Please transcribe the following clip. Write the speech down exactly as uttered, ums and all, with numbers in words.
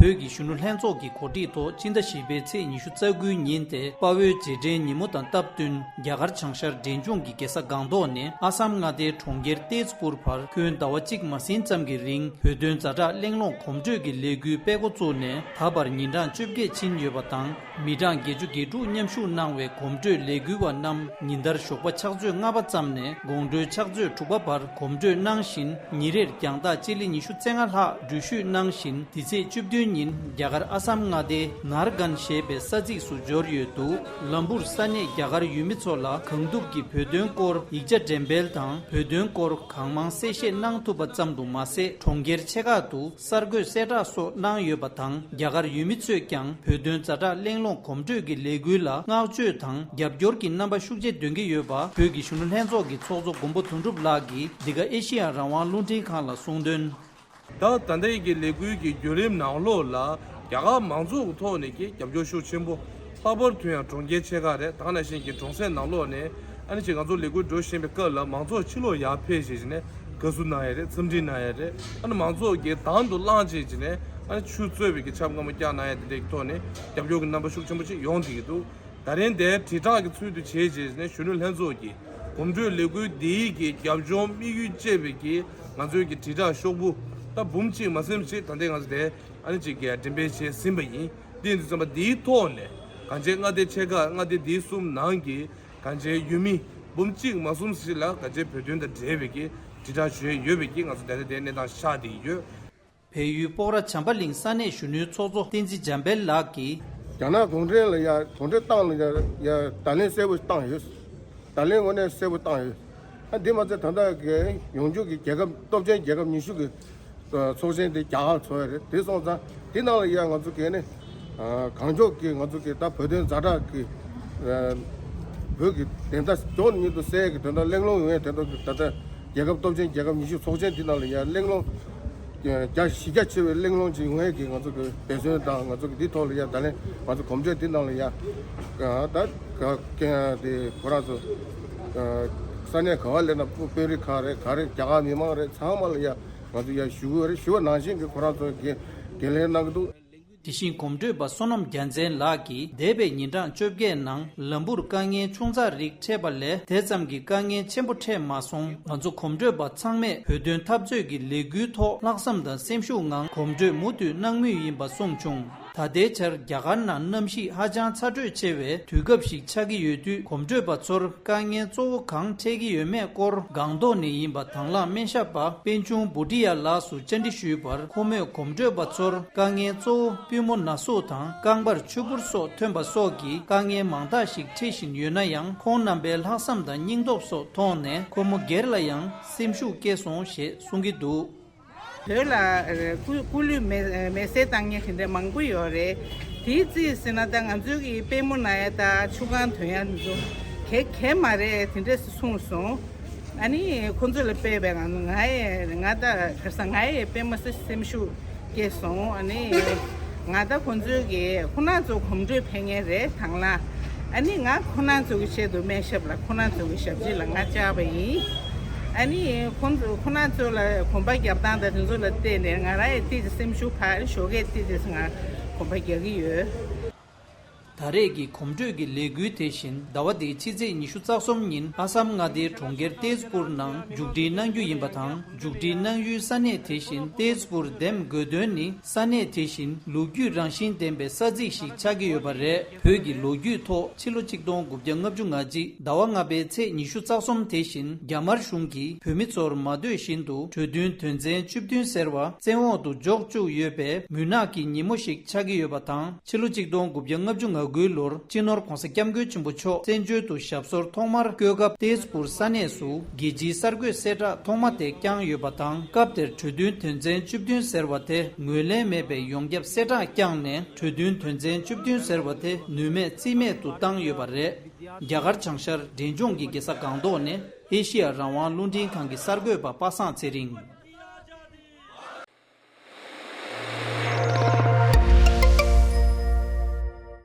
བོད་ཀྱི་གཞོན་ནུ་ལྷན་ཚོགས་ཀྱི་གོ་སྒྲིག་ཐོག་ཕྱི་ཟླ་བཞི་པའི་ཚེས་ཉི་ཤུ་རྩ་དགུའི་ཉིན་ཏེ་དཔའ་བོའི་རྗེས་དྲན་ཉིན་མོ་དང་སྟབས་བསྟུན། རྒྱ་གར་བྱང་ཤར་འབྲས་ལྗོངས་ཀྱི་རྒྱལ་ས་སྒང་ཏོག་ནས་ཨ་སམ་མངའ་སྡེའི་གྲོང་ཁྱེར་ཏེ་ཛ་པུར་བར་ཁྱོན་ཟླ་བ་གཅིག་མ་ཟིན་ཙམ་གྱི་རིང་བོད་དོན་ཛ་དྲག་གླེང་སློང་གོམ་བགྲོད་ཀྱི་ལས་འགུལ་སྤེལ་འགོ་བཙུགས་ནས་ད་བར་ཉིན་གྲངས་བཅོ་བརྒྱད་ཕྱིན་ཡོད་པ་དང་། མི་གྲངས་བརྒྱད་ཅུ་གྱ་དྲུག་མཉམ་ཞུགས་གནང་བའི་གོམ་བགྲོད་ལས་འགུལ་བ་རྣམས་ཉིན་ལྟར་ཞོགས་པ་ཕྱག་ཚོད་ལྔ་པ་ཙམ་ནས་དགོང་དྲོའི་ཕྱག་ཚོད་དྲུག་པ་བར་གོམ་བགྲོད་གནང་བཞིན། ཉིན་རེར་རྒྱང་ཐག་སྤྱི་ལེ་ཉི་ཤུ་རྩ་ལྔ་ལྷག་འགྲུལ་བཞུད་གནང་བཞིན། འདི་ཚེས་བཅུ་བདུན་ཉིན་རྒྱ་གར་ཨ་སམ་མངའ་སྡེའི་ནར་གན་ཞེས་པའི་ས་ཚིགས་སུ་འབྱོར་ཡོད་འདུག་ལམ་བུར་ས་གནས་རྒྱ་གར་ཡུལ་མི་ཚོ་ལ་གང་ཐུབ་ཀྱིས་བོད་དོན་སྐོར་ཡིག་ཆ་འགྲེམས་སྤེལ་དང་། བོད་དོན་སྐོར་གང་མང་གསལ་བཤད་གནང་ཐུབ་པ་ཙམ་དུ་མ་ཟད། གྲོང་ཁྱེར་ཆེ་ཁག་ཏུ་གསར་འགོད་གསལ་བསྒྲགས་སོགས་གནང་ཡོད་པ་དང་། རྒྱ་གར་ཡུལ་མི་ཚོས་ཀྱང་བོད་དོན་ཛ་དྲག་གླེང་སློང་གོམ་བགྲོད་ཀྱི་ལས་འགུལ་ལ་བསྔགས་བརྗོད་དང་རྒྱབ་སྐྱོར་གྱི་རྣམ་པ་ཤུགས་ཆེ་འདོན་གྱི་ཡོད་པ། བོད་ཀྱི་གཞོན་ནུ་ལྷན་ཚོགས་ཀྱི་ཚོགས་གཙོ་མགོན་པོ་དོན་གྲུབ་ལགས་ཀྱིས་འདི་ག་ཨེ་ཤེ་ཡ་རང་དབང་རླུང་འཕྲིན་ཁང་ལ་གསུངས་དོན། ད་ད་ལྟའི་གི་ལས་འགུལ་གྱི་བརྒྱུད་རིམ་ནང་ལོགས་ལ་རྒྱ་གར་མང་ཚོགས་ཀྱི་ཐོག་ནས་ཀྱི་རྒྱབ་སྐྱོར་ཤུགས་ཆེན་པོ། ལྷག་པར་དུ་ཡང་གྲོང་ཁྱེར་ཆེ་ཁག་རེད། ད་ག་ནང་བཞིན་གྱི་གྲོང་གསེབ་ནང་ལོགས་ནས་ཨ་ནི་ཅིག་ང་ཚོ་ལས་འགུལ་འགྲོ་བཞིན་པའི་སྐབས་ལ་མང་ཚོགས་ཕྱི་ལོགས་ཡར་ཕེབས་བྱས་བྱས་ནས་དགའ་བསུ་གནང་ཡ་རེད། འཚམས་འདྲི་གནང་ཡ་རེད། ཨ་ནི་མང་ཚོགས་ཀྱིས་དང་དུ་བླངས་བྱས་བྱས་ནས་ཨ་ནི་ཆུ་གཙོས་པའི་གི་ཆབ་མངར་མོ་བཀྱག་གནང་ཡ་དེ་འདྲའི་ཐོག་ནས་རྒྱབ་སྐྱོར་གྱི་རྣམ་པ་ཤུགས་ཆེན་པོ་ཅིག་ཡོང་བསྡད་ཀྱི་འདུག་ད་རིང་དེའི་དྲིལ་བསྒྲགས་ཀྱི་ཚུལ་དུ་བྱས་རྗེས་ནས་གཞོན་ནུ་ལྷན་ཚོགས་ཀྱི་གོམ་བགྲོད་ལས་འགུལ་འདིའི་གི་རྒྱབ་ལྗོངས་དམིགས་ཡུལ་བཅས་པའི་གི་ང་ཚོའི་གི་དྲིལ་བསྒྲགས་ཤོག་བུ་ད་འབུམ་གཅིག་མ་ཟིན་ཞིག་ད་ལྟའི་ང་ཚོ་དེ་ཨ་ནི་གཅིག་གི་འགྲེམས་སྤེལ་བྱས་ཟིན་པ་ཡིན། དེ་ཡིན་དུས་ཙམ་པ་འདིའི་ཐོག་ནས་གང་ཅི་མངའ་སྡེ་ཆེ་ཁག་མངའ་སྡེ་འདིའི་གསུམ་ནང་གི་གང་ཅི་ཡུལ་མི་འབུམ་གཅིག་མ་ཟིན་ཞིག་ལ་གང་ཅི་བོད་དོན་དང་འབྲེལ་བའི་གི་དྲིལ་བསྒྲགས་ཞུ་ཡས་ཡོད་པའི་གི་ང་ཚོ་ད་ལྟ་དེའི་གནས་སྟངས་ཤར་བསྡད་ཡོད། བལ་ཡུལ་སྤོག་ར་བྱམས་པ་གླིང་ས་གནས་གཞོན་ནུའི་ཚོགས་གཙོ་བསྟན་འཛིན་འཇམ་དཔལ་ལགས་ཀྱིས། རྒྱ་ནག་གུང་ཁྲན་ལ་ཡ་གུང་ཁྲན་ཏང་ལ་ཡ་ཡ་བརྡ་ལན་གསལ་པོ་བཏང་ཡོད། བརྡ་ལན་དངོས་གནས་གསལ་པོ་བཏང་ཡོད། ཨ་འདི་མ་ཚད་ད་ལྟ་གི་ཡོངས་ཁྱབ་ཀྱི་རྒྱལ་ཁབ་སྟོབས་ཆེན་རྒྱལ་ཁབ་ཉི་ཤུ་གི་ཚོགས་ཆེན་དེ་རྒྱ་གར་ཚོགས་ཡ་རེད། དེ་སོང་ཙང་དེ་ནང་ལ་ཡ་ང་ཚོ་གས་ནི་གང་མགྱོགས་ཀྱི་ང་ཚོ་གི་ད་བོད་དོན་ཛ་དྲག་གི་བོད་ཀྱི་བདེན་མཐའ་ཕྱོགས་གཉིས་སུ་གསལ་གྱི་དོན་དག་གླེང་སློང་ཡོང་ཡ་དེ་ཚོ་ད་ལྟ་རྒྱལ་ཁབ་སྟོབས་ཆེན་རྒྱལ་ཁབ་ཉི་ཤུ་ཚོགས་ཆེན་འདི་ནང་ལ་ཡ་གླེང་སློང་རྒྱ་གཞི་རྒྱ་ཆེ་བའི་གླེང་སློང་ཅིག་ཡོང་ཡས་ཀྱི་ང་ཚོ་གི་འབད་བརྩོན་དང་ང་ཚོ་གི་འདི་ཐོག་ལ་ཡ་ད་ལན་ང་ཚོ་གོམ་བགྲོད་འདི་ནང་ལ་ཡ་ད་ག་དེ་ཁོ་རང་ཚོ་ས་གནས་ག་བ་ལས་ན་དཔོན་རིགས་ཁག་རེད། ག་རེ་རྒྱ་གར་མི་མང་རེད། ཚང་མ་ལ་ཡ་ང་ཚོ་ཡ་ཞུ་གི་ཡོད་རེད། ཞུ་བ་ནང་བཞིན་གྱི་ཁོ་རང་ཚོ་འགན་འགན་ལེན་གནང་གི་འདུག་དེ་བཞིན་གོམ་བགྲོད་པ་བསོད་ནམས་རྒྱལ་མཚན་ལགས་ཀྱིས་འདས་པའི་ཉིན་གྲངས་བཅོ་བརྒྱད་ནང་ལམ་བུར་དཀའ་ངལ་ཆུང་ཙག་རིགས་འཕྲད་པ་ལས་དེ་ཙམ་གྱི་དཀའ་ངལ་ཆེན་པོ་འཕྲད་མ་སོང་། ང་ཚོ་གོམ་བགྲོད་པ་ཚང་མས་བོད་དོན་འཐབ་རྩོད་ཀྱི་ལས་འགུལ་ཐོག་ལྷག་བསམ་དང་སེམས་ཤུགས་ངང་གོམ་བགྲོད་མུ་མཐུད་གནང་མུས་ཡིན་པ་གསུངས་བྱུང་། ད་ལྟའི་ཆར་རྒྱ་གར་ནང་གནམ་གཤིས་ཧ་ཅང་ཚ་དྲོད་ཆེ་བའི་དུས་སྐབས་ཤིག་ཆགས་ཀྱི་ཡོད་དུས། གོམ་བགྲོད་པ་ཚོར་དཀའ་ངལ་གཙོ་བོ་གང་འཕྲད་ཀྱི་ཡོད་མེད་སྐོར་སྒང་ཏོག་ནས་ཡིན་པ་དང་བླངས་སྨན་ཞབས་པ་པད་འབྱུང་བྷུ་ཏི་ཡ་ལགས་སུ་བཅར་འདྲི་ཞུས་པར། ཁོ་མོས་གོམ་བགྲོད་པ་ཚོར་དཀའ་ངལ་གཙོ་བོ་པུས་མོ་ན་ཟུག་དང་རྐང་པར་ཆུ་བུར་སོགས་ཐོན་པ་སོགས་ཀྱི་དཀའ་ངལ་མང་དག་ཞིག་འཕྲད་བཞིན་ཡོད་ན་ཡང་། ཁོང་རྣམ་པའི་ལྷག་བསམ་དང་སྙིང་སྟོབས་སོགས་མཐོང་ནས། ཁོ་མོ་སྒེར་ལ་ཡང་སེམས་ཤུགས་སྐྱེས་སོང་ཞེས་གསུང་གི་འདུག་བོད་ལ་སྐུ་སྐུ་ལུས་མེ་མེ་བསྲེགས་བཏང་མཁན་དེ་འདྲ་མང་པོ་ཡོད་རེད། དེའི་རྩིས་ཟིན་ན་ད་ང་ཚོའི་གི་པུས་མོ་ན་ཡ་དང་ཆུ་རྐང་ཐོན་ཡ་འདི་ཚོ་གལ་གལ་མ་རེད་དེ་འདྲས་གསུངས་སོང་། ཨ་ནི་ཁོང་ཚོ་ལ་དཔེ་བས་ང་ང་ཡི་ང་ད་ག་ས་ང་ཡི་པུས་མོ་སེ་སེམས་ཤུགས་སྐྱེས་སོང་། ཨ་ནི་ང་ད་ཁོང་ཚོའི་གི་ཁོང་རྣམ་ཚོ་གོམ་བགྲོད་ཕེབས་མཁན་རེད་དང་ལ། ཨ་ནི་ང་ཁོང་རྣམ་ཚོ་གི་ཆེད་དུ་སྨན་ཞབས་ལ་ཁོང་རྣམ་ཚོ་གི་ཞབས་ཕྱི་ལ་ང་བཅར་བ་ཡིན། ཨ་ནི་ཁོང་ཚོ་ཁོང་རྣམ་ཚོ་ལ་གོམ་པ་རྒྱབ་སྟངས་དང་དེ་ཚོ་ལ་བལྟས་ནས་ང་རང་ཡི་ཏོག་ཙམ་སེམས་ཤུགས་འཕར། ཞོགས་ཀས་ཏོག་ཙམ་ང་གོམ་པ་རྒྱག་གི་ཡོད། ད་རེས་ཀྱི་གོམ་བགྲོད་ཀྱི་ལས་འགུལ་དེ་བཞིན་ཟླ་བ་འདིའི་ཕྱི་ཚེས་ཉི་ཤུ་རྩ་གསུམ་ཉིན་ཨ་སམ་མངའ་སྡེའི་གྲོང་ཁྱེར་ཏེས་པུར་ནང་མཇུག་སྒྲིལ་གནང་རྒྱུ་ཡིན་པ་དང་། མཇུག་སྒྲིལ་གནང་ཡུལ་ས་གནས་དེ་བཞིན་ཏེས་པུར་འདེམས་དགོས་དོན་ནི། ས་གནས་དེ་བཞིན་ལོ་རྒྱུས་རང་བཞིན་ལྡན་པའི་ས་ཚིགས་ཤིག་ཆགས་ཀྱི་ཡོད་པ་རེད། བོད་ཀྱི་ལོ་རྒྱུས་ཐོག་ཕྱི་ལོ་ཆིག་སྟོང་དགུ་བརྒྱ་ལྔ་བཅུ་ང་གཅིག་ཟླ་བ་ལྔ་པའི་ཚེས་ཉི་ཤུ་རྩ་གསུམ་དེ་བཞིན་རྒྱ་དམར་གཞུང་གིས་བོད་མི་ཚོར་མ་འདོད་བཞིན་དུ་གྲོས་མཐུན་དོན་ཚན་བཅུ་བདུན་ཟེར་བ་བཙན་འོག་ཏུ་འཇོག་བཅུག་ཡོད་པའི་མུན་ནག་གི་ཉིན་མོ་ཞིག་ཆགས་ཀྱི་ཡོད་པ་དང་། ཕྱི་ལོ་ཆིག་སྟོང་དགུ་བརྒྱ་ལྔ་བཅུ་ང་དགུའི་ལོར་སྤྱི་ནོར་༧གོང་ས་༧སྐྱབས་མགོན་ཆེན་པོ་མཆོག་བཙན་བྱོལ་དུ་ཞབས་སོར་ཐོག་མར་བསྐྱོད་སྐབས་ཏེས་པུར་ས་གནས་སུ་རྒྱལ་སྤྱིའི་གསར་འགོད་གསལ་བསྒྲགས་ཐོག་མ་དེ་བསྐྱངས་ཡོད་པ་དང་། སྐབས་དེར་གྲོས་མཐུན་དོན་ཚན་བཅུ་བདུན་ཟེར་བ་དེ་ངོས་ལེན་མེད་པའི་ཡོངས་ཁྱབ་གསལ་བསྒྲགས་བསྐྱངས་ནས། གྲོས་མཐུན་དོན་ཚན་བཅུ་བདུན་ཟེར་བ་དེ་ནུས་མེད་རྩིས་མེད་དུ་བཏང་ཡོད་པ་རེད། རྒྱ་གར་བྱང་ཤར་འབྲས་ལྗོངས་ཀྱི་རྒྱལ་ས་སྒང་ཏོག་ནས་ཨེ་ཤི་ཡ་རང་དབང་རླུང་འཕྲིན་ཁང་གི་གསར་འགོད་པ་པ་སངས་ཚེ་རིང་།